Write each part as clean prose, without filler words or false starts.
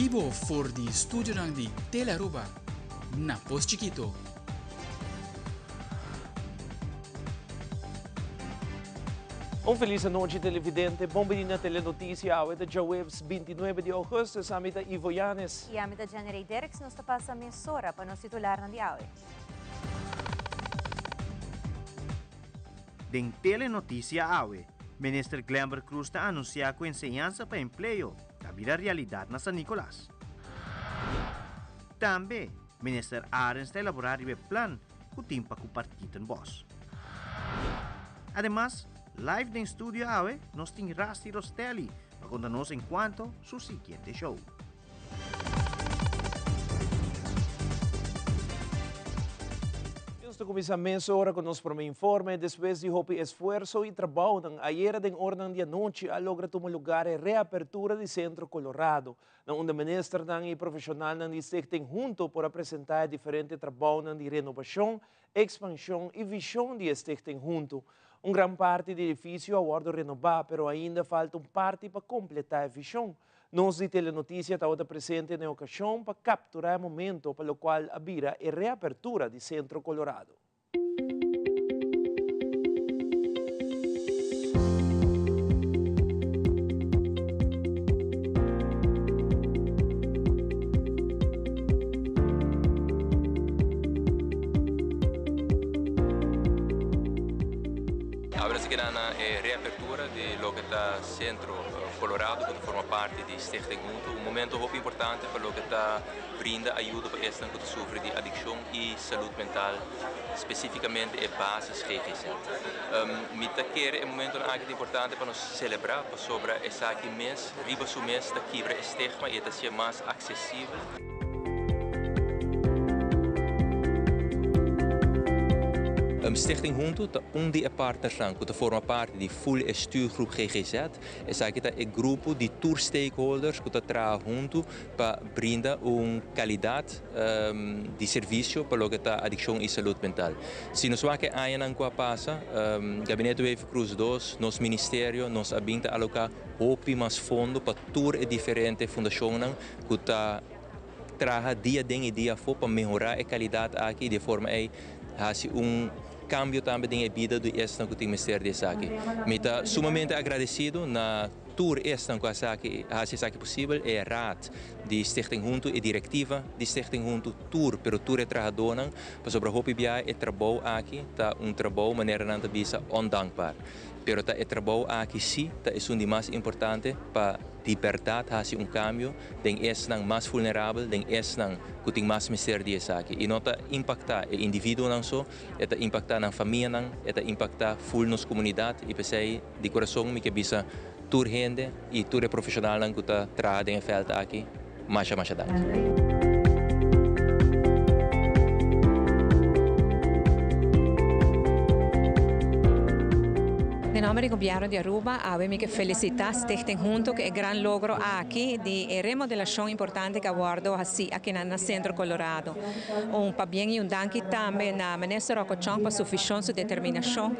bibo for di studionan di Telearuba na Pos Chikito. Un felis anochi televidente, bon bini na Telenoticia, awe ta djaweps 29 di augustus, ami ta Ivo Yanes. Y ami ta Jenny Derks, nos ta pasa mesora pa nos titularnan di awe. Den Telenoticia awe, Minister Glenbert Croes ta anuncia cu enseñansa pa empleo ta bira realidad na San Nicolas. Tambe, Minister Arends ta elabora riba e plan cu tin pa cu Parkietenbos. Ademas, live den studio awe nos tin Rusty Rostelli pa conta nos encuanto su siguiente show. Nos ta cuminsa mesora cu nos prome informe. Despues di hopi esfuerso y trabounan, ayera den oranan di anochi a logra tuma lugar e reapertura di Centro Colorado, na unda ministernan y profesionalnan di Stichting Hunto por a presenta e diferente trabounan di renobacion, expansion y vision di e Stichting Hunto. Un gran parti di edificio a wordo renoba, pero ainda falta un parti pa completa e vision. Nos di Telenoticia tabata presente na e ocasion pa captura e momento pa locual a bira e reapertura di Centro Colorado. Awe nos ta keda na e reapertura di loke ta Centro Colorado ku ta forma parti di Stichting Hunto. Un momento hopi importante pa loke ta brinda ayudo pa esnan ku ta sufri di adikshon i salud mental, spesifikamente e basis ggz. Mi ta kere e momentonan aki ta importante pa nos selebrá pasobra esaki mes riba su mes ta kibra e stigma i e ta hasié mas aksesibel. Stichting Hunto ta un di e partnersnan ku ta forma parti di ful e stuurgroep ggz. Esaki ta e grupo di tur stakeholders ku ta traha huntu pa brinda un kalidat di servisio pa loke ta adikshon i salud mental. Si nos wak e añanan ku a pasa, Gabinete Wever-Croes dos, nos ministerio, nos a bin ta aloká hopi mas fondo pa tur e diferente fundashonnan ku ta traha dia den i dia afó pa mehorá e kalidat aki i di e forma ei hasi un kambio tambe den e bida di esnan ku tin mester di esaki. Mi ta sumamente agradesido na tur esnan ku hasi esaki posibel, e raad di Stichting Huntu, e direktiva di Stichting Huntu, tur, pero tur e trahadónan, pasobra hopi biaha e trabou aki ta un trabou, manera nan ta bisa, ondankbaar. Pero ta e trabou aki sí ta esun di mas importante pa di bèrdat hasi un kambio den esnan mas vulnerabel, den esnan ku tin mas mester di esaki. I no ta impaktá e individuonan so, e ta impaktá nan famianan, e ta impaktá ful nos komunidat i p'esei di kurason mi ke bisa tur hende i tur e profeshonalnan ku ta traha den e vèlt aki masha masha danki. Den nomber di Gobierno di Aruba awe mi ke felicita Stichting Hunto ku e gran logro aki di e remodelacion importante ku a wordo haci aki na Centro Colorado. Un pabien y un danki tambe na Minister Rocco Chong pa su vision, su determinacion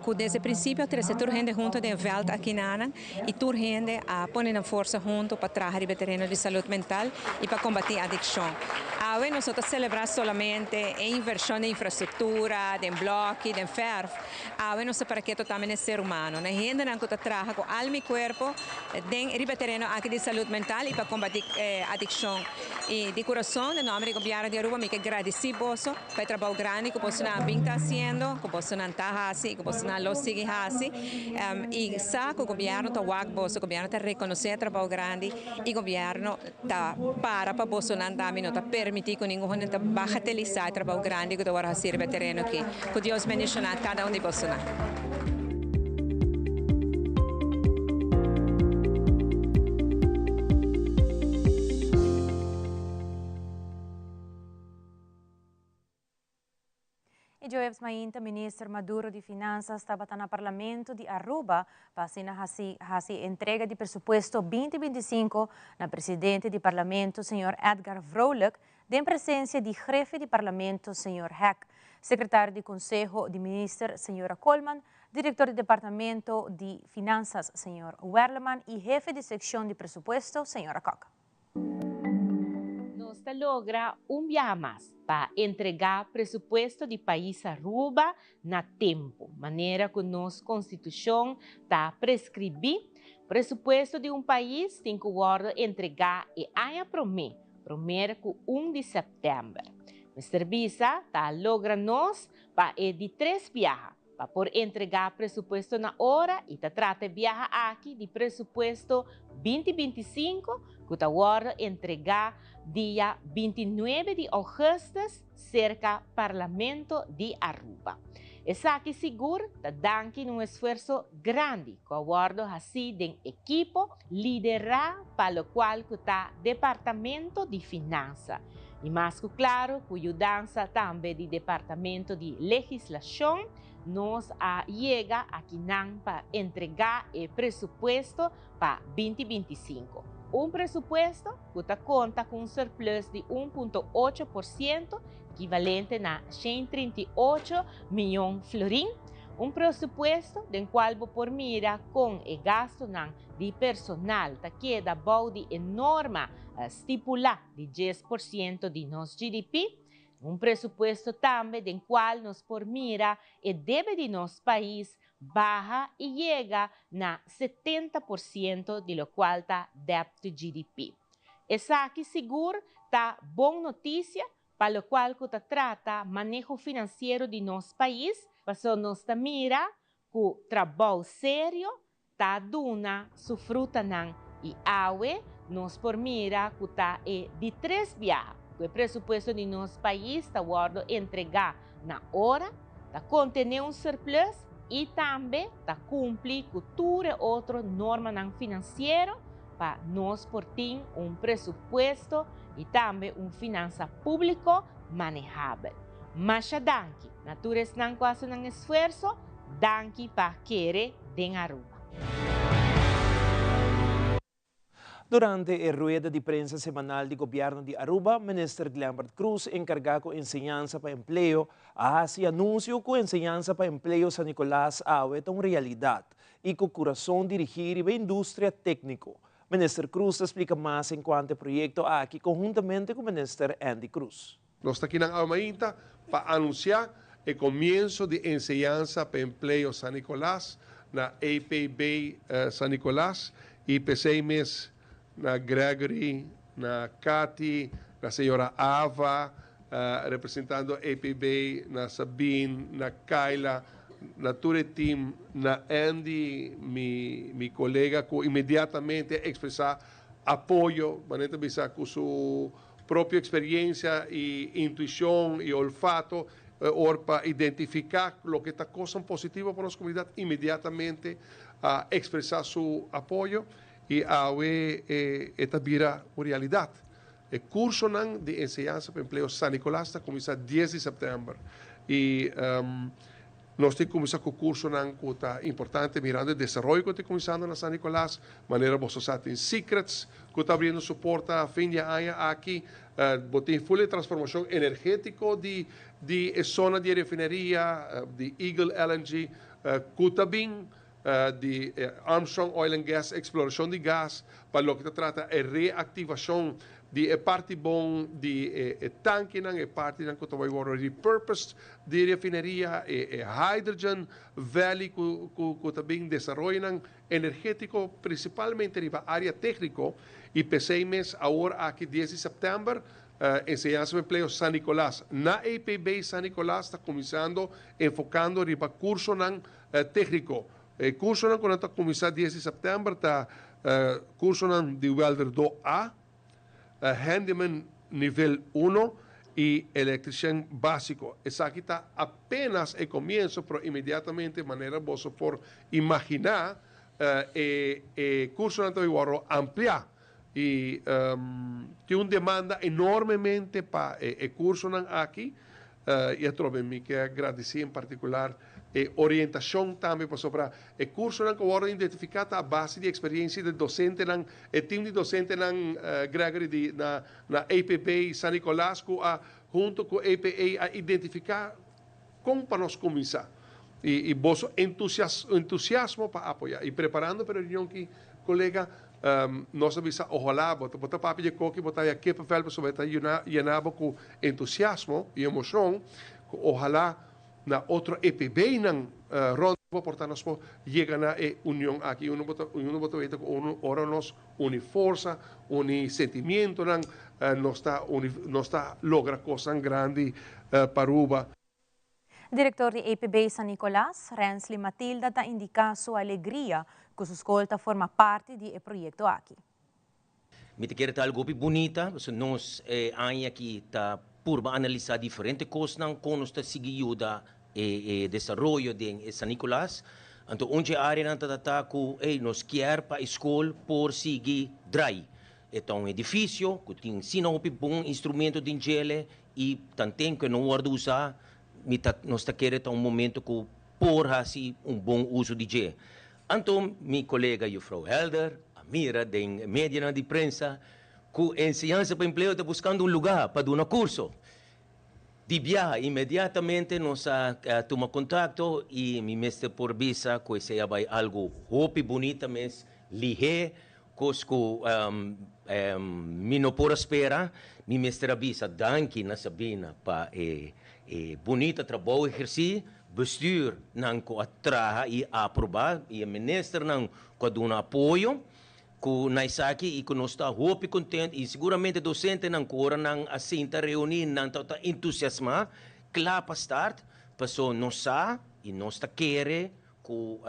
ku desde principio a trece tur hende hunto den e veld aki nanan. I tur hende a pone nan forsa huntu pa traha riba e tereno di salud mental i pa kombatí adikshon. Awe nos no ta selebrá solamente e invershon den infrastruktura, den blòki, den fèrf. Awe nos ta para keto tambe na e ser humano, na e hendenan ku ta traha ku alma i kuerpo den riba e tereno aki di salud mental i pa kombatí adikshon. I di kurason, den nòmber di Gobièrnu di Aruba mi ke gradisí boso. Pa e trabou grandi ku bosonan a bin ta hasiendo, ku bosonan ta hasi i ku bosonan lo sigui hasi. I sa ku gobièrnu ta wak boso, gobièrnu ta rekonosé e trabou grandi i gobièrnu ta para pa bosonan tambe, no ta permití ku ningun hende ta bagatelisá e trabou grandi ku ta wòrdu hasi riba e tereno aki. Ku Dios bendishoná kada un di bosonan. E djoebs mainta Minister Maduro di Finanzas tabata na Parlamento di Aruba pa asina haci haci e entrega di presupuesto binti 25 na Presidente di Parlamento señor Edgar Vrolijk den presencia di Grefe di Parlamento señor Heck, Secretario di Conseho di Minister señora Koolman, Director di Departamento di Finanzas señor Werleman y Hefe di Seccion di Presupuesto señora Kok. ta logra un biaha mas pa entrega presupuesto di pais Aruba na tempo, manera cu nos Constitucion ta prescribi. Presupuesto di un pais tin cu wordo entrega e aña prome, promer cu 1 di september. Mester bisa ta logra nos pa e di tres biaha pa por entrega presupuesto na ora y ta trata e biaha aki di presupuesto 2025 cu ta wordo entrega dia 29 di augustus cerca Parlamento di Aruba. Esaki sigur ta danki na un esfuerso grandi cu a wordo haci den ekipo lidera pa locual cu ta Departamento di Finansa y mas cu claro cu yudansa tambe di Departamento di Legislacion nos a yega akinan pa entrega e presupuesto pa 2025. Un presupuesto cu ta conta cu un surplus di 1.8%, equivalente na 138 miyon florin. Un presupuesto den cual bo por mira con e gastonan di personal ta keda bou di e norma stipula di 10% di nos GDP. Un presupuesto tambe den cual nos por mira e debe di nos pais baha y yega na 70% di locual ta debt to GDP. Esaki sigur ta bon noticia pa locual cu ta trata maneho financiero di nos pais, paso nos ta mira cu trabou serio ta duna su frutanan y awe nos por mira cu ta e di tres biaha cu e presupuesto di nos pais ta wordo entrega na ora, ta contene un surplus y tambe ta cumpli cu tur e otro normanan financiero pa nos por tin un presupuesto y tambe un finansa publico manehabel. Masha danki na tur esnan cu a haci nan esfuerso, danki pa kere den Aruba. Durante e rueda di prensa semanal di Gobierno di Aruba, Minister Glenbert Croes, encarga cu Enseñansa pa Empleo, a haci anuncio cu Enseñansa pa Empleo San Nicolas awe ta un realidad y cu curason dirigi riba industria tecnico. Minister Croes ta splica mas encuanto e proyecto aki conhuntamente cu Minister Endy Croes. Nos ta akinan awe mainta pa anuncia e comienso di Enseñansa pa Empleo San Nicolas na EPB San Nicolas y p'esey mes na Gregory, na Cathy, na señora Ava representando EPB, na Sabine, na Kayla, na tur e team, na Andy, mi mi colega cu inmediatamente a expresa apoyo, manera ta bisa cu su propio experiencia y intuicion y olfato or pa identifica loke ta cosnan positivo pa nos comunidad inmediatamente a expresa su apoyo y awe e ta bira un realidad. E cursonan di enseñansa pa empleo San Nicolas ta cuminsa 10 di september y Nos tin kuminsá ku kursonan ku ta importante mirando e desaroyo ku ta kuminsando na San Nicolas. Manera boso sa tin Secrets ku ta abriendo su porta fin di e aña aki. Bo tin full e transformashon energétiko di di e zona di e refineria di Eagle LNG ku ta bin di Armstrong Oil and Gas eksplorashon di gas pa loke ta trata e reaktivashon di e parti bon di e tankinan, e partinan ku ta bai wòrdu repurposed di refineria, e hydrogen valley ku ku ta bin desaroyonan energétiko prinsipalmente riba área tékniko i p'esei mes awor aki 10 di sèptèmber Enseñansa pa Empleo San Nicolas na EPB San Nicolas ta kuminsando enfokando riba kursonan Tékniko. E kursonan ku nan ta kuminsá 10 di sèptèmber ta kursonan di wèlder do A, handyman nivel uno i elektrishèn básiko. Esaki ta apénas e komienso, pero inmediatamente manera boso por imaginá e e kursonan ta bai wòrdu ampliá i tin un demanda enormemente pa e kursonan aki. I atrobe mi ke gradisí en partikular e orientashon tambe pasobra e kursonan ku wòrdu identifiká ta a base di eksperiencia di dosentenan, e tim di dosentenan Gregory di na na EPB San Nicolas ku a hunto ku EPA a identifiká kon pa nos kuminsá. I i boso entusiasmo pa apoyá. I preparando pa e reunion ki kolega. Nos a bisa ohalá bo ta bo ta papia dje koki bo ta haya kippenvel pasobra e ta yuna yena bo ku entusiasmo i emoshon ku ohalá na otro EPB-nan rònt bo por ta nos por yega na e union aki i uno bo ta uno bo ta weta ku unu ora nos uni forsa uni sentimientonan nos ta uni nos ta logra kosnan grandi pa Aruba. Director di EPB San Nicolas, Rensley Matilda ta indica su alegria cu su scol ta forma parti di e proyecto aki. Mi ta kere ta algo hopi bunita, pasobra nos e aña aki ta purba analisa diferente cosnan con nos ta sigui yuda e e desaroyo den e San Nicolas. Anto un dje areanan ta ta cu ey nos kier pa e scol por sigui drai. E ta un edificio cu tin asina hopi bon instrumento den djele y tanten cu e no wordo usa, mi ta, nos ta kere ta un momento cu por haci un bon uso di dje. Anto mi colega juffrouw Helder a mira den e medianan di prensa cu Enseñansa pa Empleo ta buscando un lugar pa duna curso. Di biaha inmediatamente nos a tuma contacto y mi mester por bisa cu esey a bay algo hopi bunita mes, lihe, Cos cu mi no por a spera, mi mester a bisa danki na Sabina pa e bunita trabou eherci, bestuur nan cu a traha y a aproba y e ministernan cu a duna apoyo cu na esaki y cu nos ta hopi content y seguramente docentenan cu ora nan a sinta reuni nan ta entusiasma cla pa start paso nos sa y nos ta kere Ku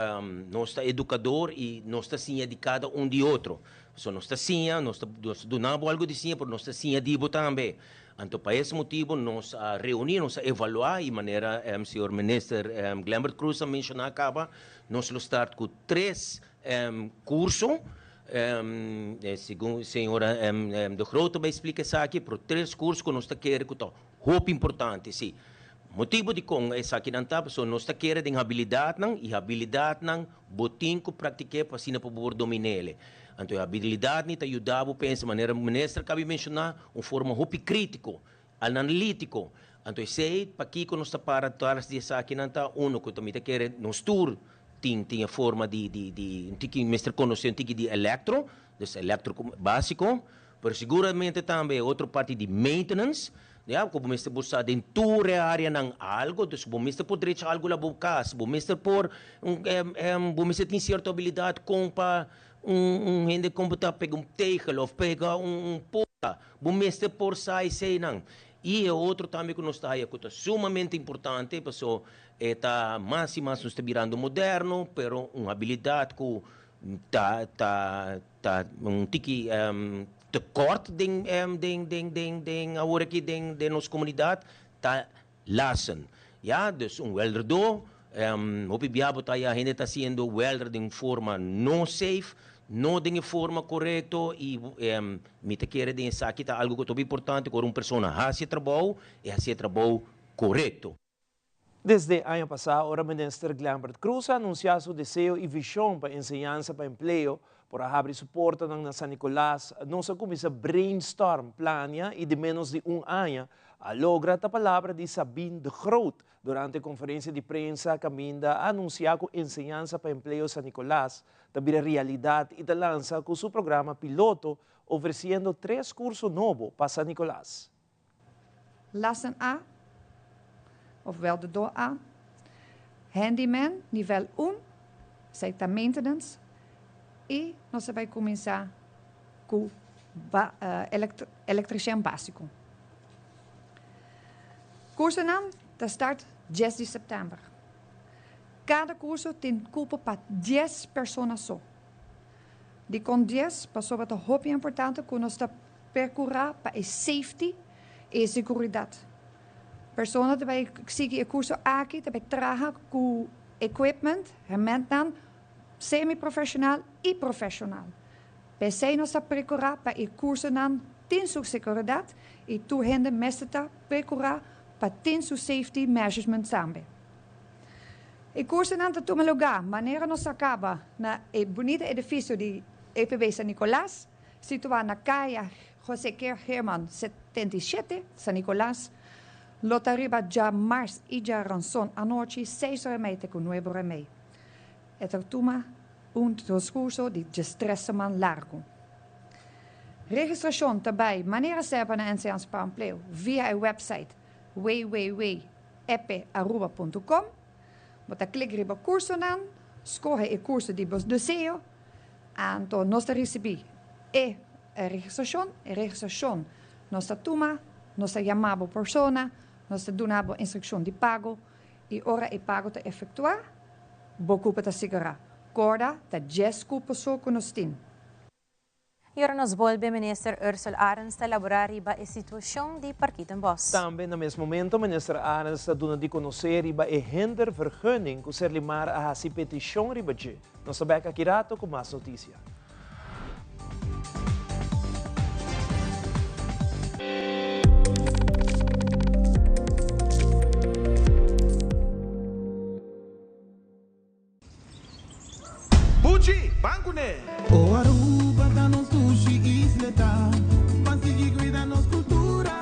nos ta edukador i nos ta siña di kada un di otro. So nos ta siña, nos ta nos ta duna bo algu di siña, pero nos ta siña di bo tambe. Anto pa es motibu nos a reuní, nos a evaluá i manera señor Minister Glenbert Croes a menshoná kaba, nos lo start ku tres kurso, segun señora De Groot ta bai splika esaki, pero tres kurso ku nos ta kere ku ta Hopi importante, si. Motibu dikon esakinan ta pasobra nos ta kere den habilidatnan i habilidatnan bo tin ku praktik'é pa asina pa bo por domin'é. Anto e habilidatnan ta yuda bo pensa manera minister kabi menshoná un forma hopi krítiko, analítiko. Anto esei pakiko nos ta para tras di esakinan ta uno ku ta mi ta kere nos tur tin tin e forma di di di un tiki mester konosé un tiki di elektro, dus elektro básiko. Pero siguramente tambe e otro parti di maintenance, ya, ku bo mester por sa den tur e areanan algo, dus bo mester por drecha algo na bo kas, bo mester por bo mester tin sierto abilidat kon pa un un hende kon bo ta pega un tegel òf pega un un pota, bo mester por sa eseinan. I e otro tambe ku nos ta haya ku ta sumamente importante, paso e ta mas i mas nos ta birando moderno, pero un abilidat ku ta ta Ta un tiki tekort den den den den den awor aki den den nos komunidat ta lassen. Ya, dus un welderdó, hopi bia bo ta haya hende ta hasiendo welder den un forma no safe, no den e forma korekto i mi ta kere den esaki ta algu ku ta hopi importante ku ora un persona hasi e trabou, e hasi e trabou korekto. Desde aña pasá ora Minister Glenbert Croes a anunsiá su deseo i vishon pa enseñansa pa empleo por a habri su portanan na San Nicolas, nos a kuminsá brainstorm, plania i den ménos di un aña a logra ta palabra di Sabine de Groot durante konferensia di prensa kaminda a anunsiá ku enseñansa pa empleo San Nicolas ta bira realidat i ta lansa ku su programa piloto ofresiendo tres kurso nobo pa San Nicolas. Lassen A, of wel de do A, Handyman nivel un, esei ta maintenance, i nos ta bai kuminsá ku elektrisian básiko. Kursonan ta start dies di sèptèmber. Kada kurso tin kupo pa dies persona so. Dikon dies? Pasobra ta hopi importante ku nos ta Percura pa e safety y e seguridad. Persona ta bay sigui e curso aki ta bay traha cu equipment, hermentnan semi-profesional y profesional. P'esey nos ta precura pa e cursonan tin su seguridad y tur hende mester ta precura pa tin su safety measurement tambe. E cursonan ta tuma lugar manera nos a caba na e bunita edificio di EPB San Nicolas. Situá na Kaya José Geerman 77, San Nicolas, lo ta riba djamars i djaranson anochi seis ora i mei te ku nuebe ora i mei. E ta tuma Un dos kurso di 13 siman largu. Registrashon ta bai manera semper na Enseñansa pa Empleo via e website www.eparuba.com. Bo ta klik riba kursonan, skohe e kurso di bo deseo, anto nos ta risibí e registrashon. E registrashon nos ta tuma, nos ta yama bo persona, nos ta duna bo instrukshon di pago i ora e pago ta efektuá, bo kupo ta sigurá. Kòrda, ta djes kupo so ku nos tin. I ora nos bolbe, Minister Ursell Arends ta elaborá riba e situashon di Parkietenbos. Tambe na mes momento Minister Arends ta duna di konosé riba e hindervergunning ku Serlimar a hasi petishon riba dje. Nos ta bèk aki rato ku mas notisia. Buchi, ban kuné! O Aruba ta nos dushi isleta, Ban sigui cuida nos cultura,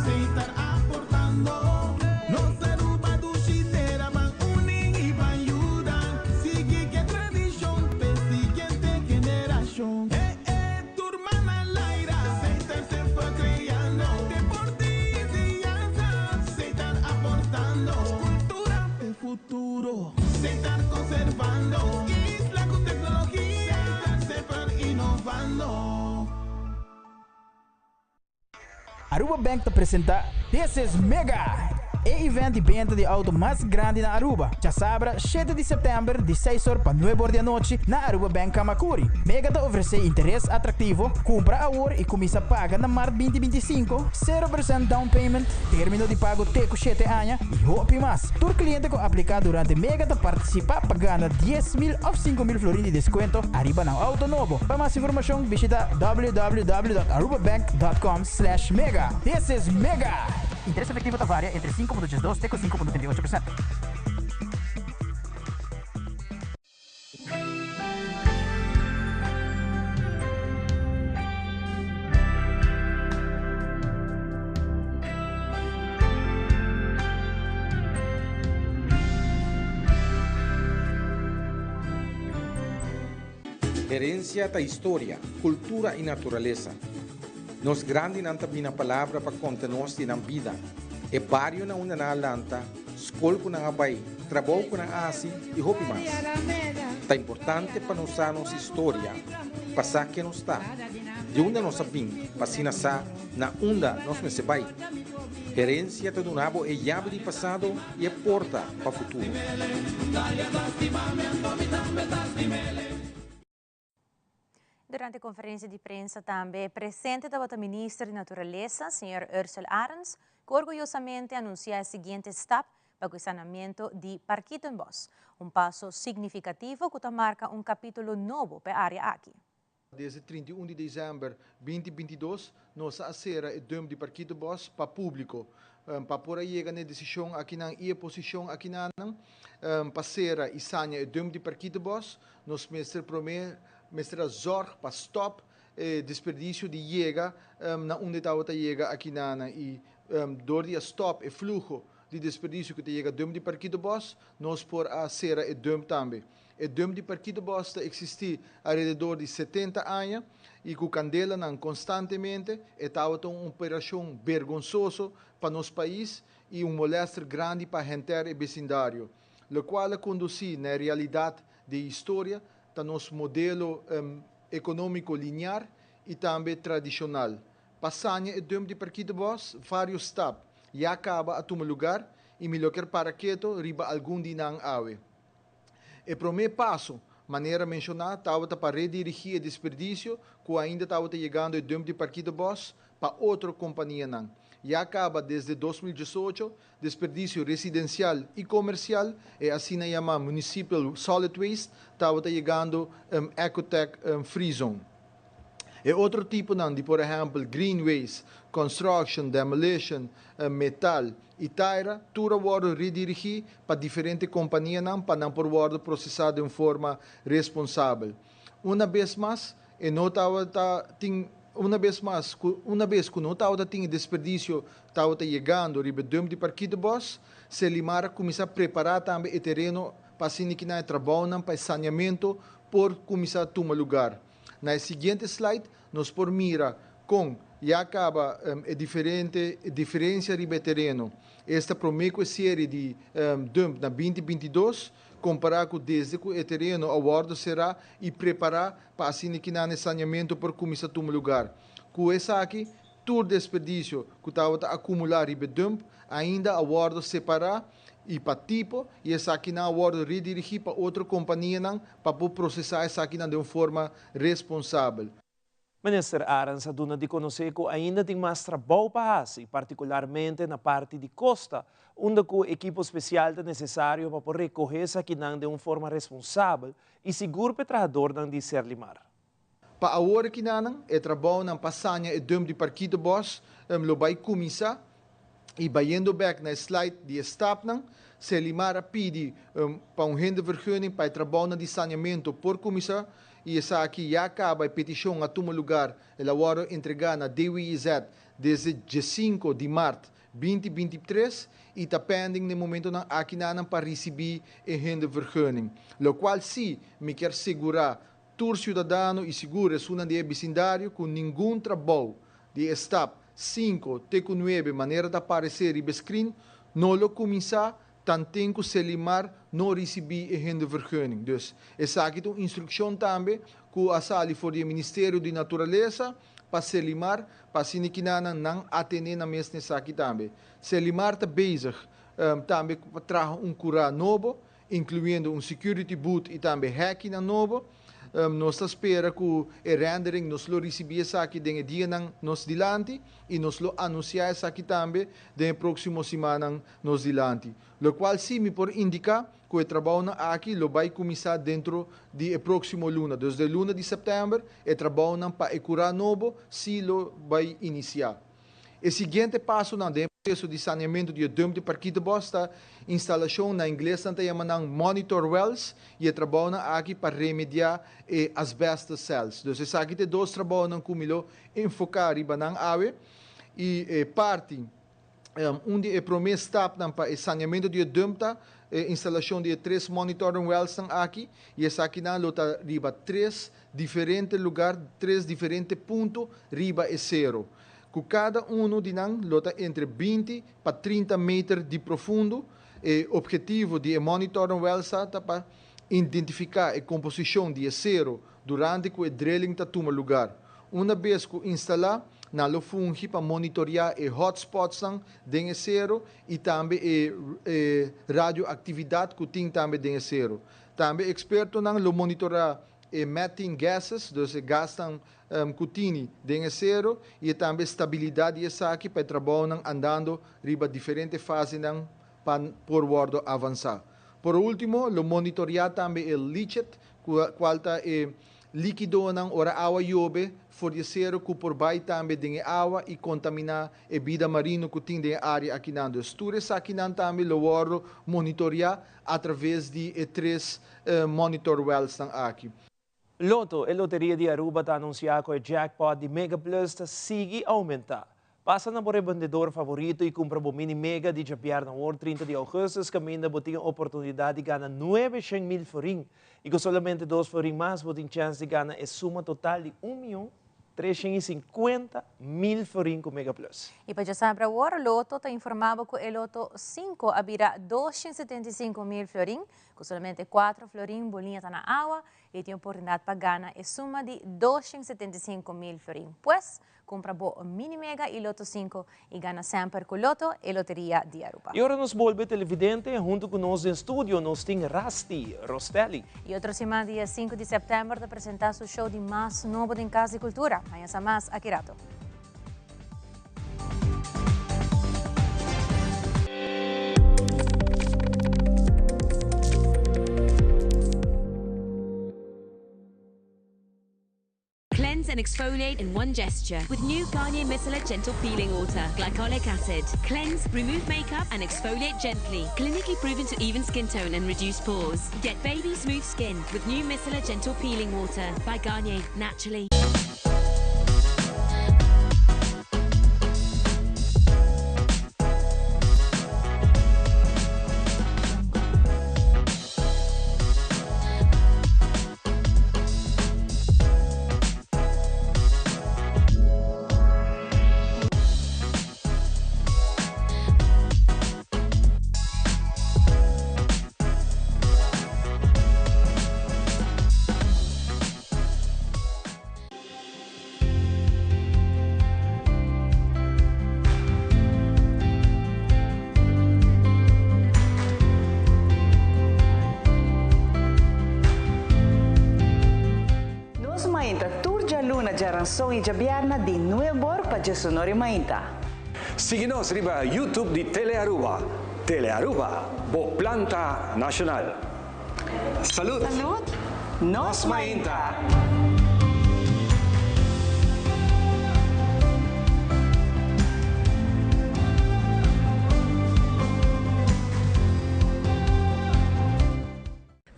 Seitar aportando. Nos Aruba dushi tera, Ban uni y ban yuda, Sigui ke tradicion p'e siguiente generacion. E e tur man al aire, Seitar semper creando, Deporte y enseñanza, Seitar aportando. Cultura p'e futuro. Seitar conservando isla cu tecnologia. Seitar semper innovando. Aruba Bank ta presenta This is Mega! E event di benta di auto mas grandi na Aruba, djasabra shete di september di seis or pa nuebe or di anochi na Aruba Bank Camacuri. Mega ta ofrece interes atractivo, cumpra awor y cuminsa paga na mart binti 25, 0% down payment, termino di pago te cu shete aña y hopi mas. Tur cliente cu aplica durante Mega ta participa pa gana 10,000 of 5,000 florin di descuento ariba nan auto nobo. Pa mas informacion bishita www.arubabank.com slash mega. This is Mega! Interes efectivo ta varia entre 5.82 te cu 5.38%. Herencia ta historia, cultura y naturalesa. Nos grandinan ta bina palabra pa conta nos di nan bida, e bario na unda nan a lanta, skol ku nan a bai, trabou ku nan a hasi i hopi mas. Ta importante pa nos sa nos historia pa sa ken nos ta, di unda nos a bin pa asina sa na unda nos mester bai. Herensia ta duna bo e yabi di pasado i e porta pa futuro. Durante conferencia di prensa tambe presente tabata Minister di Naturalesa, señor Ursell Arends, cu orguyosamente a anuncia e siguiente stap pa cu e sanamento di Parkietenbos, un paso significativo cu ta marca un capitulo nobo p'e area aki. Desde 31 di december 2022 nos a cera e dump di Parkietenbos pa publico. Pa por a yega na e decision akinan y e posicion akinanan pa cera y saña e dump di Parkietenbos, nos mester prome mester a zorg pa stop e desperdicio di yega na unda e tabata yega akinanan y door di a stop e fluho di desperdicio cu ta yega dump di Parkietenbos, nos por a cera e dump tambe. E dump di Parkietenbos ta existi alrededor di 70 aña y cu candelanan constantemente, e tabata un operacion bergonsoso pa nos pais y un molester grandi pa henter e becindario, locual a conduci na e realidad di e historia ta nos modelo economico linear y tambe tradicional. Pa saña e dump di Parkietenbos, varios stap ya caba a tuma lugar y mi lo kier para keto riba algun di nan awe. E prome paso, manera menciona, tabata pa redirigi e desperdicio cu ainda tabata yegando e dump di Parkietenbos pa otro companianan. Ya caba desde 2018, desperdicio residencial y comercial, e asina yama municipal solid waste, tabata yegando Ecotech Free Zone. E otro tiponan di por ehempel green waste, construction, demolition, metal y taira, tur a wordo redirigi pa diferente companianan pa nan por wordo procesa den un forma responsabel. Una bes mas, e no tabata tin una bes mas cu una bes cu no tabata tin e desperdicio tabata yegando riba e dump di Parkietenbos, Serlimar a cuminsa prepara tambe e tereno pa asina ki nan e trabounan pa e saneamento por cuminsa tuma lugar. Na e siguiente slide nos por mira con ya caba e diferente diferencia riba e tereno. Esta prome cu e serie di dump na 2022 compara cu desde cu e tereno a wordo cera y prepara pa asina kinan e saneamento por cuminsa tuma lugar. Cu esaki tur desperdicio cu tabata acumula riba e dump ainda a wordo separa y pa tipo y esakinan a wordo redirigi pa otro companianan pa por procesa esakinan den un forma responsabel. Minister Arends a duna di conoce cu ainda tin mas trabou pa haci, particularmente na parti di costa, unda cu ekipo special ta necesario pa por recoge esakinan den un forma responsabel y sigur p'e trahadornan di Serlimar. Pa awor akinanan, e trabounan pa saña e dump di Parkietenbos lo bai kuminsá i bayendo bèk na e slide di e stapnan, Serlimar a pidi pa un hindervergunning pa e trabounan di sañamentu por kuminsá i esaki ya kaba e petishon a tuma lugar el a wòrdu entregá na DWIZ desde diesinko di mart 2023 i ta pending na e momentonan akinanan pa risibí e hindervergunning. Lokual sí mi kier sigurá Tur ciudadano y sigur esunnan di e bisindario cu ningun trabou di e stap cinco te cu nuebe manera ta aparece riba e screen no lo cuminsa tanten cu Selimar no ricibi e hindervergunning. Dus esaki ta un instruccion tambe cu a sali for di e Ministerio di Naturalesa pa Selimar pa asina kinanan nan atene nan mes na esaki tambe. Selimar ta bezig tambe pa traha un cura nobo incluyendo un security booth y tambe hekinan nobo. Nos ta spera cu e rendering nos lo ricibi esaki den e dianan nos dilanti y nos lo anuncia esaki tambe den e proximo simannan nos dilanti. Locual si mi por indica cu e trabounan aki lo bay cuminsa dentro di e proximo luna. Dus den luna di september e trabounan pa e cura nobo si lo bay inicia. E siguiente pasonan den e proseso di saneamentu di e dump di Parkietenbos ta instalashon, na ingles nan ta yama nan monitor wells, i e trabounan aki pa remediá e asbestos cells. Dus esaki ta e dos trabounan ku mi lo enfoká riba nan awe. I e parti, un di e promé stapnan pa e saneamentu di e dump ta e instalashon di e tres monitoring wellsnan aki, i esakinan lo ta riba tres diferente lugar, tres diferente punto riba e sero. Ku kada unu di nan lo ta entre 20 pa 30 meter di profundo. E obhetivo di e monitoring wells ta pa identifiká e komposishon di e sero durante ku e drilling ta tuma lugar. Una bes ku instalá, nan lo fungi pa monitoriá e hotspotsnan den e sero i tambe e e radioaktividat ku tin tambe den e sero. Tambe ekspertonan lo monitorá e methane gases, dus e gasnan ku tini den e sero i e tambe stabilidat di esaki pa e trabounan andando riba diferente fasenan pa por wòrdu avansá. Por último, lo monitoriá tambe e leachate, kual ta e líkidonan ora awa yobe for di e sero ku por bai tambe den e awa i kontaminá e bida marino ku tin den e área akinan. Dus tur esakinan tambe lo wòrdu monitoriá atraves di e tres monitor wellsnan aki. Lotto, e loteria di Aruba ta anuncia cu e jackpot di Mega Plus ta sigui aumenta. Pasa na bo rebendedor favorito y cumpra bo mini mega di djabièrnè awor 30 di augustus caminda bo tin e oportunidad di gana 900 mil florin y cu solamente dos florin mas bo tin chens di gana e suma total di un miyon 350 mil florin cu Mega Plus. Y pa djasabra awor, Lotto ta informa bo cu e Lotto 5 a bira 275 mil florin, cu solamente 4 florin bo liña ta na awa y tin oportunidad pa gana e suma di 275 mil florin. Pues, cumpra bo mini mega y Lotto 5 y gana semper cu Lotto, e loteria di Aruba. Y ora nos bolbe televidente, hunto cu nos den studio, nos tin Rasti Rostelli. Y otro siman, dia 5 di september, ta presenta su show di mas nobo den Cas di Cultura. Haya mas aki rato. Cleanse and exfoliate in one gesture with new Garnier Micellar Gentle Peeling Water. Glycolic acid. Cleanse, remove makeup and exfoliate gently. Clinically proven to even skin tone and reduce pores. Get baby smooth skin with new Micellar Gentle Peeling Water by Garnier. Naturally. djaranson i djabièrnè di nueb'or pa djesunor i mainta. Sigui nos riba YouTube di Telearuba. Telearuba, bo planta nashonal. Salud! Salud! Nos mainta!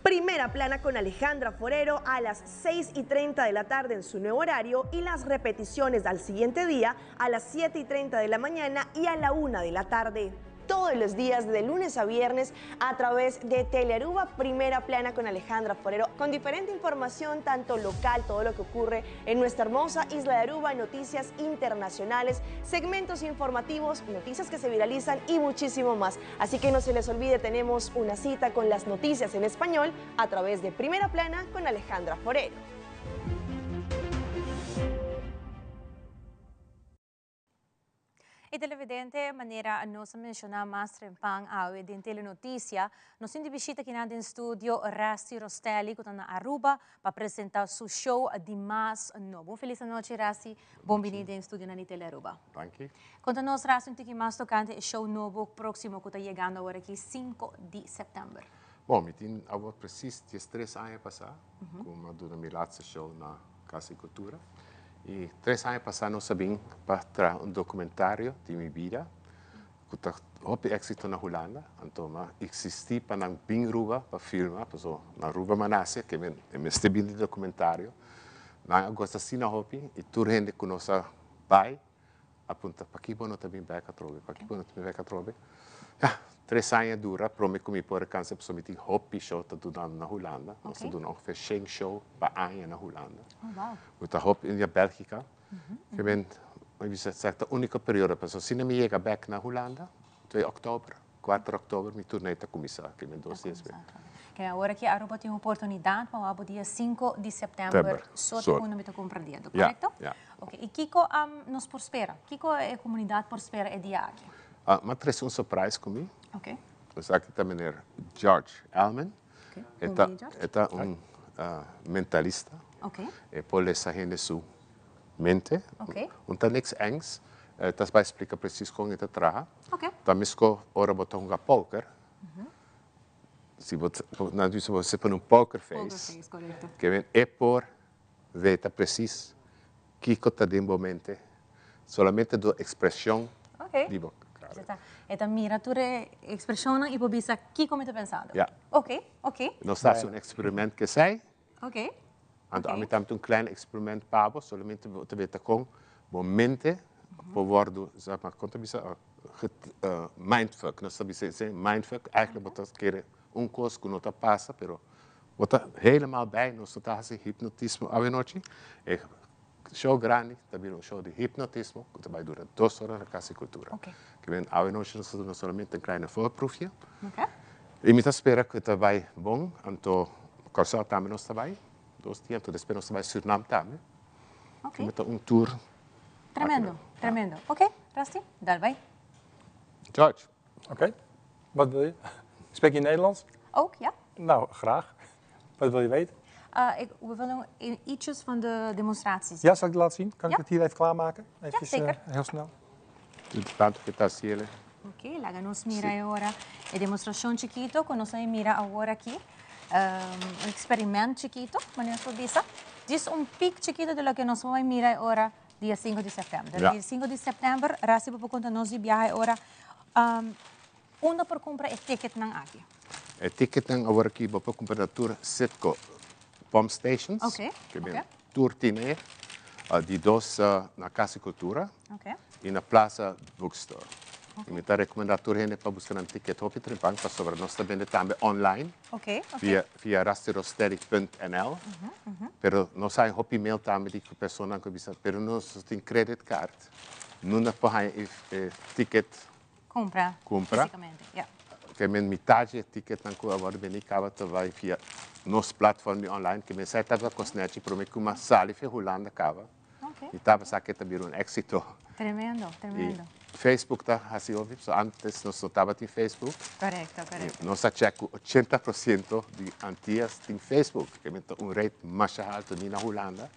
Primera Plana con Alejandra Forero a las 6 y 30 de la tarde en su nuevo horario y las repeticiones al siguiente día a las 7 y 30 de la mañana y a la 1 de la tarde. Todos los días de lunes a viernes a través de Telearuba Primera Plana con Alejandra Forero, con diferente información, tanto local, todo lo que ocurre en nuestra hermosa isla de Aruba, noticias internacionales, segmentos informativos, noticias que se viralizan y muchísimo más. Así que no se les olvide, tenemos una cita con las noticias en español a través de Primera Plana con Alejandra Forero. E televidente, manera nos a menciona mas trempan awe den Telenoticia, nos tin di bishita kinan den studio Rasty Rostelli cu ta na Aruba pa presenta su show di mas nobo. Un feliz anochi Rasty, bon bini den studionan di Telearuba. Danki. Conta nos Rasty un tiki mas tocante e show nobo proximo cu ta yegando awor aki 5 di september. Bon, mi tin awor precies 13 aña pasa cu mi a duna mi laatste show na Cas di Cultura. Y 3 aña pasa nos a bin pa traha un documentario di mi bida cu ta hopi exito na Hulanda. Anto mi a existi pa nan bin Ruba pa filma, paso na Ruba mi a nace, ke men e mester bin di documentario. Nan a gosta asina hopi y tur hende cu nos a bay a puntra paki bo no ta bin bek atrobe, paki bo no ta bin bek atrobe. Ya, 3 aña dura prome ku mi por alkansa pasobra mi tin hopi show ta dunando na Hulanda. Nos ta duna ongeveer shen show pa aña na Hulanda. Mi ta hopi na Bèlgika. Ke men, mi bisa esaki ta úniko periodo pasobra si no mi yega bek na Hulanda, 2 òktober, 4 òktober mi tournee ta kuminsá, ke men 2 dia despues. Ke awor aki Aruba tin oportunidat pa wak bo dia 5 di sèptèmber so ta unda mi ta komprendiendo, korekto? Ya, ya. Oke, i kiko nos por spera? Kiko e komunidat por spera e dia aki? Mi a trese un surprise ku mi. Oke. Esaki ta meneer George Elman. Oke, E ta, e ta un mentalista. Oke. E por lesa hende su mente. Oke. Un ta niks engs. E ta bai splika presis kon e ta traha. Oke. Ta misko ora bo ta hunga poker. Si bo, nan bisa bo pone un poker face. Poker face, korekto. Ke men e por weta presis kiko ta den bo mente solamente dor ekspreshon di bo kara. E ta mira tur e ekspreshonnan i por bisa kiko mi ta pensando. Ya. Oke, oke. Nos ta hasi un eksperiment kesei. Oke. Anto ami tambe un klein eksperiment pa bo, solamente bo ta weta kon bo mente por wòrdu, sa ma kon ta bisa, mindfuck, nos ta bisa esei, mindfuck, eigenlijk bo ta kere un kos ku no ta pasa, pero bo ta helemaal bij, nos no ta hasi hipnotismo awenochi, e show grandi ta bira un show di hipnotismo ku ta bai dura 2 ora na Kas di Kultura. Ke men awenochi nos ta duna solamente un kleine voorproefje. I mi ta spera ku ta bai bon, anto Kòrsou tambe nos ta bai 2 dia, anto despues nos ta bai Surnam tambe. Ke ta un tour. Tremendo, tremendo. Oké, Rusty, dal bai. George. Oké, wat wil je? Spreek je Nederlands? Ook, ja. Nou, graag. Wat wil je weten? We willen ietsjes van de demonstraties. Ja, zal ik het laten zien? Kan Ja. ik het hier even klaarmaken? Even, Ja, zeker. heel snel. Tanto que ta ciele. Oké, laga nos mira awor e demostracion chikito cu nos a mira awor aki. Un experiment chikito, manera por bisa. Dis un peek chikito di loke nos bay mira awor dia 5 di september. Ja. Dia 5 di september, Rasi por conta nos di biaha awor. Unda por compra e ticketnan aki? E ticketnan awor aki bo por compra na tur Citgo pump stations. Oké, Ke ben oké. Tur tine di 2 na Cas di Cultura. Oké. Y na Plaza Bookstore. Y mi ta recomenda tur hende pa busca nan ticket hopi trempan, pasobra nos ta bende tambe online. Oké. Via rastyrostelli punt N L. Pero nos hay hopi mail tambe di personanan cu bisa, pero nos tin credit card. Nunda por haya e ticket Compra. Compra. Físicamente, ja. Ke men mitad e ticketnan cu a wordo beni caba ta bay via nos platform di online, ke men sa tabata cosnechi prome cu mas sali via Hulanda caba. Oké. Y tabata sa ke ta bira un exito. Tremendo, tremendo. Y Facebook ta hasi hopi, so antes nos no tabatin Facebook. Correcto, correcto. Nos a check ku 80% di Antillas tin Facebook, ke men ta un rate masha haltu ni na Hulanda.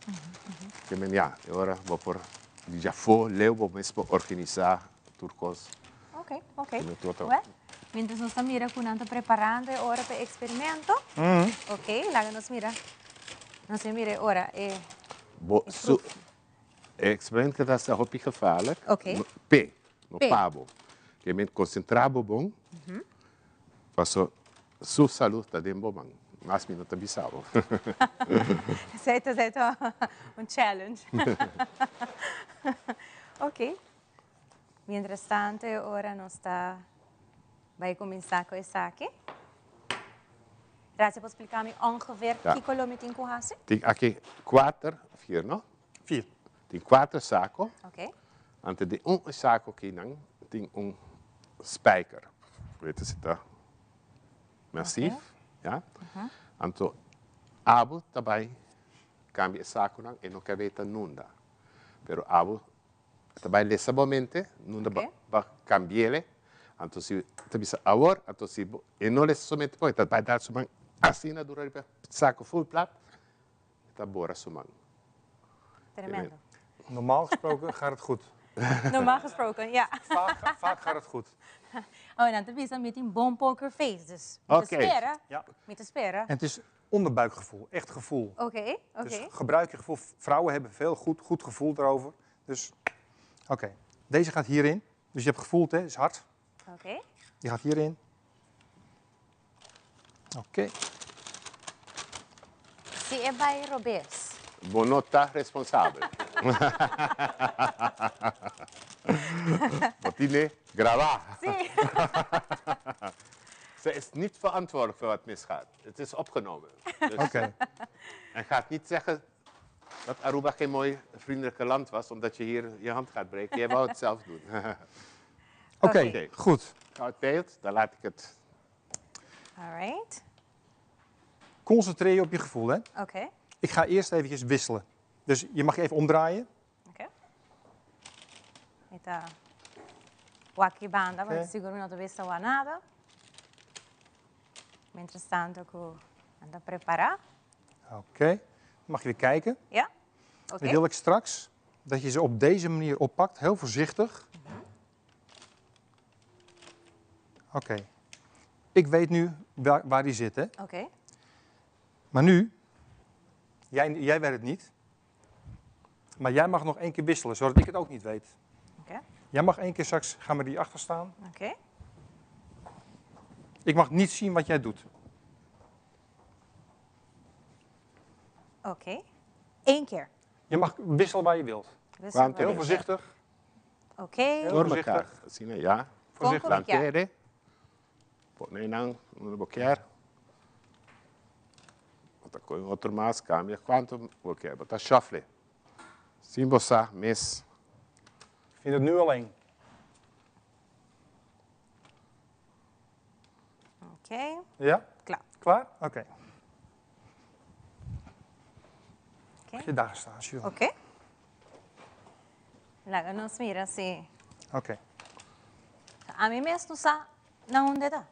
Ke men ya, e ora bo por di djafó leu bo mes por organisá tur kos. Ok, ok. Ke men tur ta. Well, mientras nos ta mira ku nan ta preparando e ora pa e experimento. Ok, laga nos mira. Nos a mira e ora e. Bo su E experiment ke ta sa hopi gevaarlijk. Ok. P'e, no P'e. pa bo. Ke men konsentrá bo bon, paso su salud ta den bo man. Mas mi no ta bisa bo. Esei ta esei ta un challenge. Ok. Mientras tanto e ora nos ta bai kuminsá ku esaki. Gracias por spliká mi ongeveer Ja. kiko lo mi tin ku hasi. Tin aki kuater, vier no? Vier. Tin kuater sako. Oké. Anto den un sako akinan tin un spijker. Weet si ta masief, ja. Anto abo ta bai kambia e sakonan e no ke weta nunda. Pero abo ta bai lesa bo mente nunda bo ba kambi'ele. Anto si ta bisa awor, anto si bo e no lesa su mente pon e ta bai dal su man asina dura riba e sako ful plat. E ta bora su man. Tremendo. Normaal gesproken gaat het goed. Normaal gesproken, ja. Vaak, vaak gaat het goed. Oh, en dan te bisa mi tin bon poker face, dus mi ta spera. Ja. Mi ta spera. En het is onderbuikgevoel, echt gevoel. Oké, oké. Dus gebruik je gevoel. Vrouwen hebben veel goed, goed gevoel erover. Dus, oké. Deze gaat hierin. Dus je hebt gevoeld, hè? Is hard. Oké. Die gaat hierin. Oké. Si e bai robes. Bo no ta responsabel. Bo tine grabá. Sí. Ze is niet verantwoordelijk voor wat misgaat. Het is opgenomen. Dus Oké. En gaat niet zeggen dat Aruba geen mooi, vriendelijke land was, omdat je hier je hand gaat breken. Jij wou het zelf doen. Oké, goed. Koud beeld, dan laat ik het. All right. Concentreer je op je gevoel, hè? Oké. Ik ga eerst eventjes wisselen. Dus je mag je even omdraaien. Oké. Mi ta wak aki banda, Oké. want sigur mi no ta wista wak nada. Mientras tanto ku nan ta prepará. Oké. Dan mag je weer kijken. Ja? Oké. Dan wil ik straks dat je ze op deze manier oppakt, heel voorzichtig. Oké. Ik weet nu waar die zit, hè? Oké. Maar nu, jij weet het niet, maar jij mag nog één keer wisselen, zodat ik het ook niet weet. Oké. Jij mag één keer straks, ga maar die achter staan. Oké. Ik mag niet zien wat jij doet. Oké. Eén keer. Je mag wisselen waar je wilt. Wisselen waar Heel je voorzichtig. Oké. Heel Door voorzichtig. elkaar. Zie je, ja. Voorzichtig. Plantere. Pone nan, un boquer. Bota con otro mas, cambia quanto boquer. Bota shuffle. Sin bosa, mis. Ik vind het nu al eng. Oké. Ja? Klaar. Klaar? Oké. Mag je daar staan, als je wil. Oké. Laga nos mira si. Oké. Ami mes no sa na unda ta.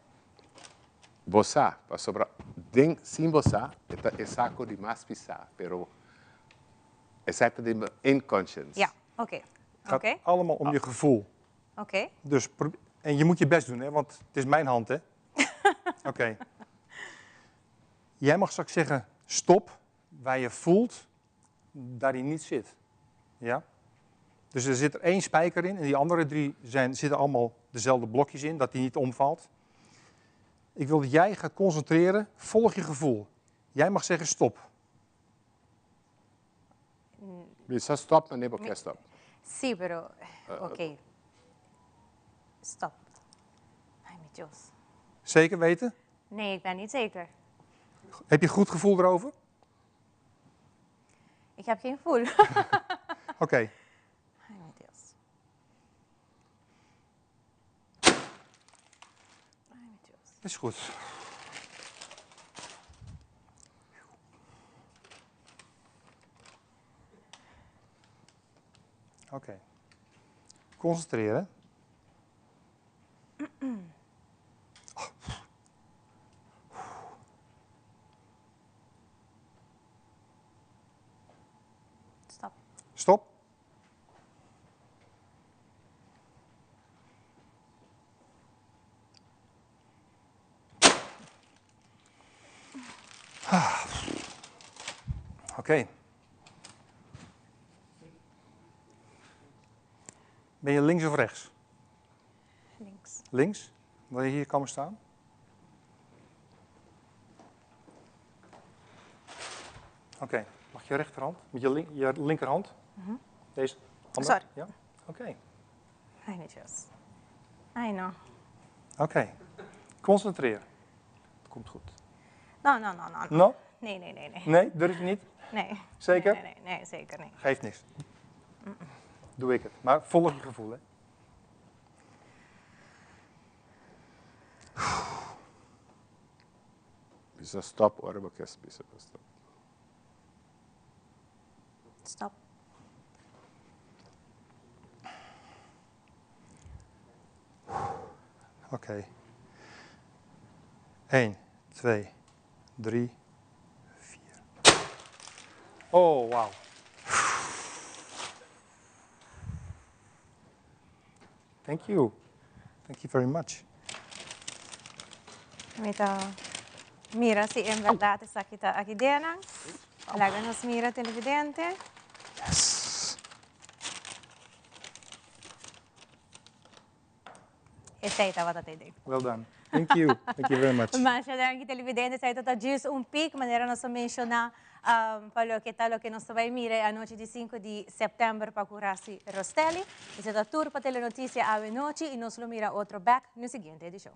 Bosa, pasobra den sin bosa, e ta e saco di mas pisa, pero esaki ta den bo inconscience. Ja, oké. Het gaat Oké. allemaal om je gevoel. Oké. Dus en je moet je best doen, hè, want het is mijn hand, hè? Oké. Jij mag straks zeggen stop, waar je voelt dat hij niet zit. Ja? Dus er zit er één spijker in en die andere drie zitten allemaal dezelfde blokjes in, dat die niet omvalt. Ik wil dat jij gaat concentreren, volg je gevoel. Jij mag zeggen stop. Bisa stop, maar nee, oké, stop. Sí, pero oké. Stop. Ay, mi Dios. Zeker weten? Nee, ik ben niet zeker. Heb je goed gevoel erover? Ik heb geen gevoel. Oké. Ay, mi Dios. Is goed. Oké. Concentreren. Stop. Ah. Oké. Ben je links of rechts? Links. Links? Wil je hier komen staan? Oké, mag je rechterhand? Met je, link je linkerhand? Mm -hmm. Deze? Andere? Sorry. Ja? Oké. Ay, netjes. Ay, no. Oké. Concentreer. Het komt goed. No, no, no, no. No? Nee, nee, nee, nee. Nee, durf je niet? Nee. Zeker? Nee, nee, nee, nee zeker niet. Geeft niks. Mm -mm. Doe ik het. Maar volg je gevoel, hè? Bisa stop ora bo kies bisa pa stop. Stop. Oké. Okay. 1, 2, 3, 4. Oh, wauw. Thank you. Thank you very much. Mi ta mira si en berdad esaki ta aki denan. Laga nos mira televidente. Yes. Esei tabata te idee. Well done. Thank you. Thank you very much. Masha danki televidente. Esei ta djis un peek manera nos a menciona pa loke ta loke nos ta bai mira e anochi di sinku di sèptèmber pa ku Rassy Rostelli. Esei ta tur pa Telenoticia awe nochi i nos lo mira otro bèk na e siguiente edishon.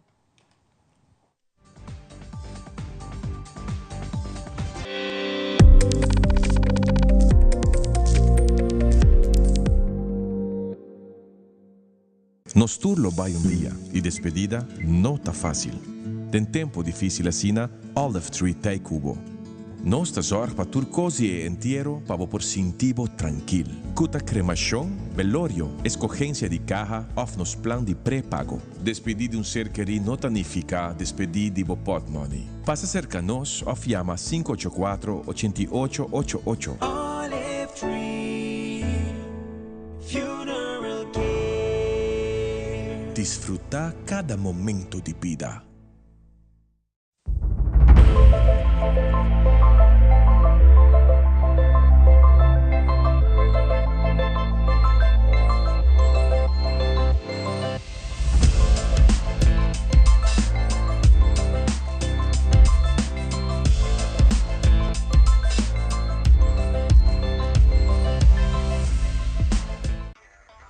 Nos tur lo bai un dia y despedida no ta facil. Den tempo dificil asina, Olive Tree t'ey cu bo. Nos ta zorg pa tur cos di e entiero pa bo por sinti bo trankil. Cu ta cremacion, belorio, escogencia di caha of nos plan di prepago. Despedi di un ser kerí no ta nifica despedi di bo potmoney. Pasa cerca nos of yama 584 88 88. Olive Tree Funeral Care. Disfruta cada momento di bida.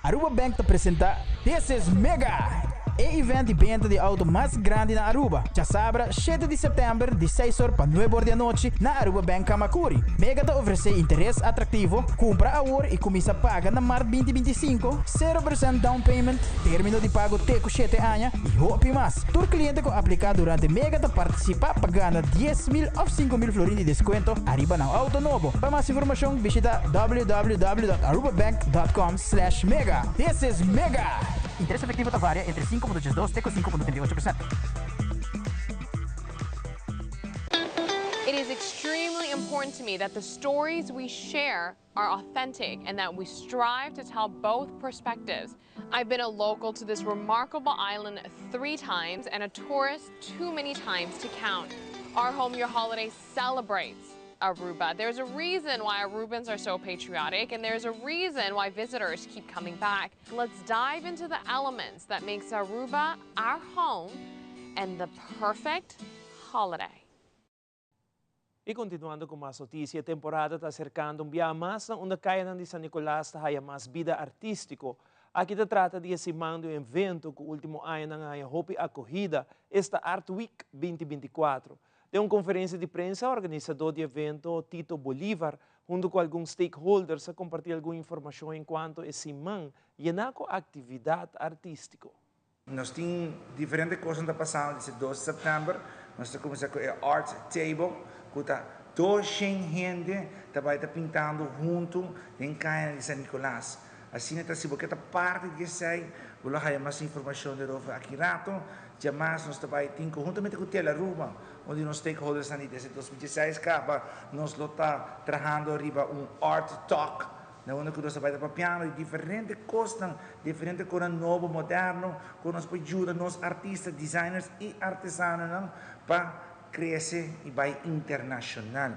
Aruba Bank ta presenta This is Mega! E event di benta di auto mas grandi na Aruba, djasabra shete di september di seis or pa nuebe or di anochi na Aruba Bank Camacuri. Mega ta ofrece interes atractivo, cumpra awor y cuminsa paga na mart binti 25, sero percent down payment, termino di pago te cu shete aña y hopi mas. Tur cliente cu aplica durante Mega ta participa pa gana 10,000 of 5,000 florin di descuento ariba nan auto nobo. Pa mas informacion bishita www.arubabank.com slash mega. This is Mega! Interes efectivo ta varia entre 5.82 te cu 5.38%. It is extremely important to me that the stories we share are authentic and that we strive to tell both perspectives. I've been a local to this remarkable island three times and a tourist too many times to count. Our Home Your Holiday celebrates Aruba. There's a reason why Arubans are so patriotic and there's a reason why visitors keep coming back. Let's dive into the elements that makes Aruba our home and the perfect holiday. Y continuando cu mas noticia, e temporada ta acercando un biaha mas na unda cayanan di San Nicolas ta haya mas bida artistico. Aki ta trata di e siman di un evento cu ultimo añanan a haya hopi acogida, esta Art Week 2024. Den un conferencia di prensa, organisador di evento Tito Bolivar hunto cu algun stakeholders a comparti algun informacion encuanto e siman yena cu actividad artistico. Nos tin diferente cosnan ta pasando desde dos di september. Nos ta cuminsa cu e Art Table cu ta 200 hende ta bay ta pintando hunto den cayanan di San Nicolas. Asina ta si bo ke ta parti di esey bo lo haya mas informacion derover aki rato. Djamas nos ta bay tin conhuntamente cu Telaruba, un di nos stakeholdersnan di desde 2016 caba nos lo ta trahando riba un Art Talk. Na unda ku nos ta bai ta papiando di diferente kosnan, diferente konan nobo, moderno, ku nos por yuda nos artista, designers i artesanonan pa krese i bai internashonal.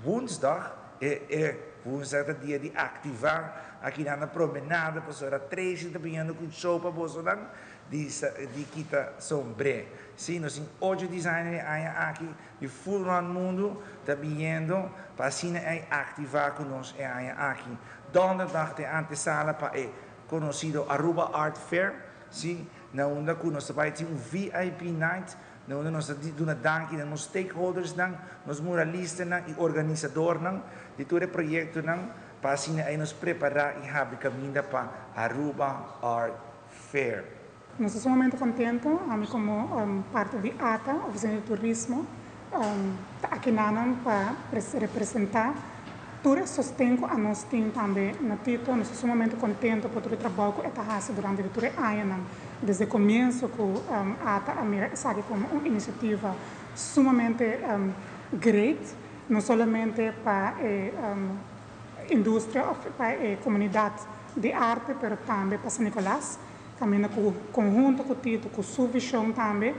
Woensdag, e e woensdag ta dia di aktivá akinan na Promenade, pasobra Tracy ta biniendo ku show pa bosonan di di kita sombré. Sí, nos tin ocho designer e aña aki di full rond mundu ta biniendo pa asina ei aktivá ku nos e aña aki. Donderdag ta e antesala pa e konosido Aruba Art Fair, sí, na unda ku nos ta bai tin un VIP night Na unda nos ta duna danki na nos stakeholdersnan, nos muralistanan i organisadornan di tur e proyektonan pa asina ei nos prepará i habri kaminda pa Aruba Art Fair. Nos ta sumamente contento, ami como parte di ata, Oficina di Turismo, ta akinanan pa representa tur e sosten cu anos tin tambe na Tito. Nos ta sumamente contento pa tur e trabou cu e ta haci durante di tur e añanan. Desde comienso cu ata a mira esaki como un iniciativa sumamente great, no solamente pa e industria of pa e comunidad di arte, pero tambe pa San Nicolas, caminda cu conhunto cu Tito, cu su vision tambe,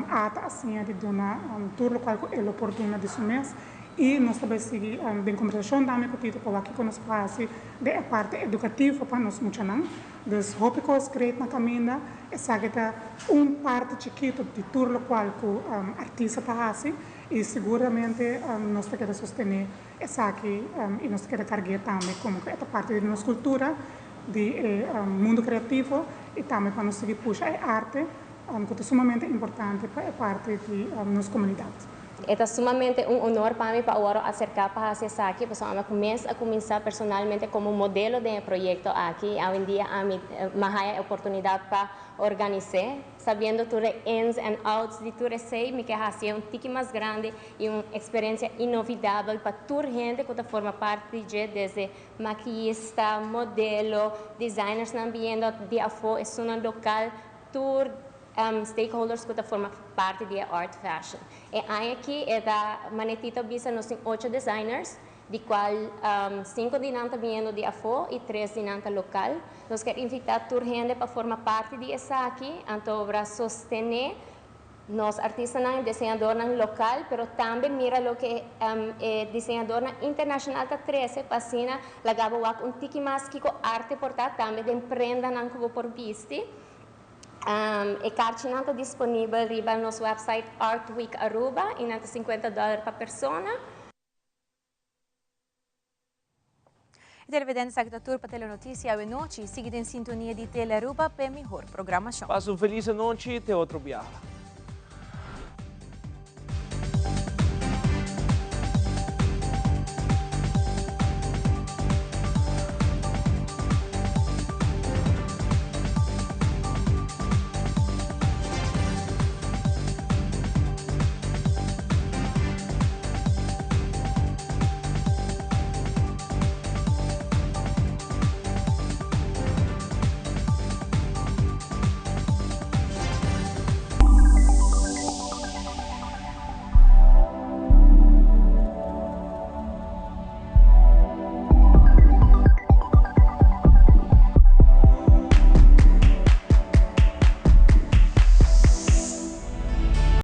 ata a siña di duna tur locual cu e lo por duna di su mes. Y nos ta bay sigui den conversacion tambe cu Tito pa wak kico nos por haci den e parti educativo pa nos muchanan. Dus hopi kos great na kaminda, esaki ta un parti chikito di tur lokual ku artista ta hasi i siguramente nos ta keda sostené esaki i nos ta keda karg'é tambe komo ku e ta parti di nos kultura, di e mundu kreativo i tambe pa nos sigui pusha e arte ku ta sumamente importante pa e parti di nos komunidat. E ta sumamente un honor pa mi pa awor acerca pa haci esaki, pasobra ami mes a cuminsa personalmente como modelo den e proyecto aki y awendia ami m'a haya e oportunidad pa organise. Sabiendo tur e ins and outs di tur esey, mi ke haci'e un tiki mas grandi y un experiencia inovidabel pa tur hende cu ta forma parti di dje, desde makiyista, modelo, designersnan biniendo di afo, esunnan local, tur. Stakeholders ku ta forma parti di e Art Fashion. E aña aki e ta mane Tito bisa nos tin ocho designers, di kual sinku di nan ta biniendo di afó i tres di nan ta lokal. Nos kier invitá tur hende pa forma parti di esaki, anto obra sostené nos artistanan i diseñadornan lokal, pero tambe mira loke e diseñadornan internashonal ta trese pa asina laga bo wak un tiki mas kiko arte por ta, tambe den prendanan ku bo por bisti. E karchinan ta disponibel riba nos website Art Week Aruba y nan ta 50 dollar pa persona. E televidente sa ki ta tur pa Telenoticia awe nochi. Sigui den sintonia di Telearuba p'e mihor programacion. Pasa un feliz anochi, te otro biaha.